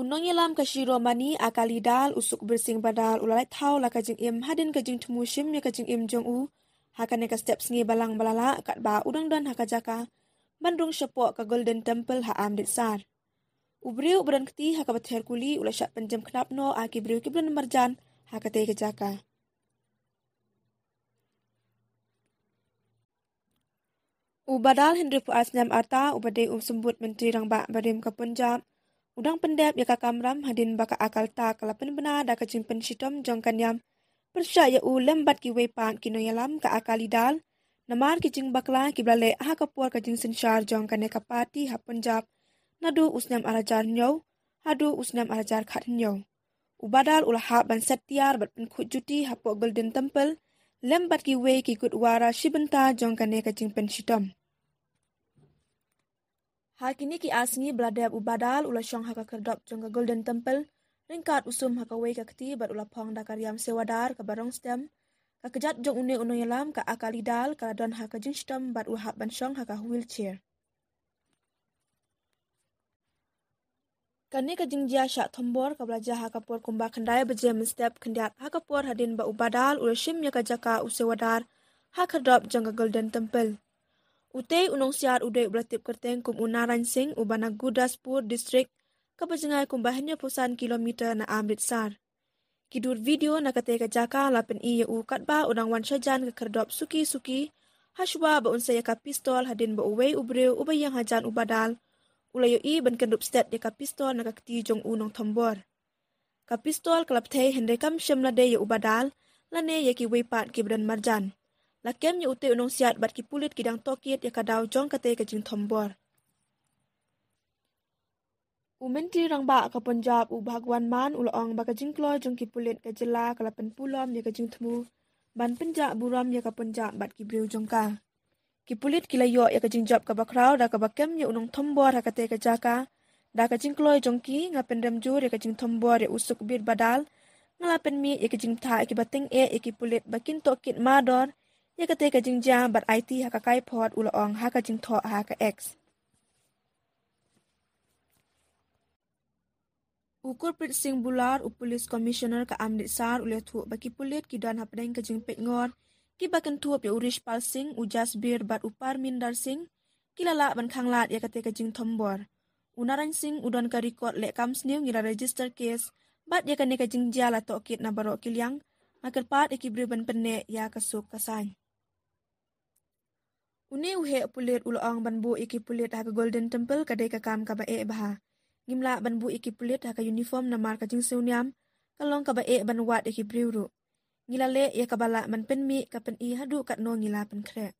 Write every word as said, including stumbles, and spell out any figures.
Nongïalam ka Shiromani Akali Dal, u Sukhbir Singh Badal, u la lait thaw la ka jingim hadien ka jingthmu shim ïa ka jingim jong u ha kane ka step sngi balang ba la lah, katba u dang don ha ka jaka ban rung shapoh ka Golden Temple ha Amritsar. U briew ba don kti ha kaba ther kuli u la shah pynjem khnap noh ha ki briew kiba don marjan ha katei ka jaka. U Badal, hynriewphew ar snem arta, uba dei u symbud Myntri Rangbah barim ka Punjab, u dang pyndep ïa ka kamram hadien ba ka Akal Takht ka la pynbna da ka jingpynshitom jong ka niam pyrshah ïa u lem bad kiwei pat ki nongïalam ka Akali Dal namar ki jingbakla kiba la leh ha ka por ka jingsynshar jong kane ka party ha Punjab, naduh u snem ar hajar hynñiew haduh u snem ar hajar khathynñiew. U Badal u la hap ban set tiar bad pynkhuid juti hapoh Golden Temple lem bad kiwei ki Gurdwara shi bynta jong kane ka jingpynshitom. Ha kine ki ar sngi ba la dep, u Badal u la shong ha ka khyrdop jong ka Golden Temple ryngkat u sum ha kawei ka kti bad u la phong da ka riam sewardar kaba rong stem. Ka kjat jong une u nongïalam ka Akali Dal ka la don ha ka jingshitom bad u la hap ban shong ha ka wheelchair. Kane ka jingjia shah thombor kaba la jia ha ka por kumba khyndai baje mynstep khyndiat ha ka por hadien ba u Badal u la shim ïa ka jaka u sewardar ha khyrdop jong ka Golden Temple. Utei u nongsiat u dei uba la tip kyrteng kum u Narain Singh, uba na Gurdaspur District, kaba jngai kumba hynñiewphew san kilometer na Amritsar. Ki dur video na katei ka jaka la pyni ïa u katba u dang wan shajan ka khyrdop suki suki, hashwa ba un sa ïa ka pistol hadien ba uwei u briew uba ïeng hajan u Badal u la ïohi ban kyndup stet ïa ka pistol na ka kti jong u nongthombor. Ka pistol ka la pynthei hynrei kam shym la dei ïa u Badal lane ïa kiwei pat kiba don marjan. La kem ïa utei u nongsiat bad ki pulit ki dang tohkit ïa ka daw jong katei ka jingthombor. U Myntri Rangbah ka Punjab u Bhagwant Mann u la ong ba ka jingkloi jong ki pulit ka jylla ka la pynpulom ïa ka jingthmu ban pynjah burom ïa ka Punjab bad ki briew jong ka. Ki pulit ki la ïoh ïa ka jingjop kaba khraw da kaba kem ïa u nongthombor ha katei ka jaka. Da ka jingkloi jong ki, nga pynrem jur ïa ka jingthombor ïa u Sukhbir Badal. Nga la pynmih ïa ka jingbthah ïa kiba tyngeh ïa ki pulit ba kin tohkit mardor ïa katei ka jingjia bad aiti ha ka kaiphod, u la ong ha ka jingthoh ha ka X. U Gurpreet Singh Bhullar, u Police Commissioner ka Amritsar, u la ïathuh ba ki pulit ki don hapdeng ka jingpeitngor kiba kynthup ïa u Rishpal Singh, u Jasbir bad u Parminder Singh ki la lah ban khanglad ïa katei ka jingthombor. U Narain Singh u don ka record leh kam sniew, ngi la register case bad ïa kane ka jingjia la tohkit na baroh ki liang. Nga kyrpad ïa ki briew ban pynneh ïa ka suk ka saiñ. Une u heh pulit u la ong ban buh ïa ki pulit ha ka Golden Temple ka dei ka kam kaba eh bha. Ngim lah ban buh ïa ki pulit ha ka uniform namar ka jingsngewniam ka long kaba eh ban wad ïa ki briew ruh. Ngi la leh ïa kaba lah ban pynmih, ka pyni haduh katno ngi la pynkhreh.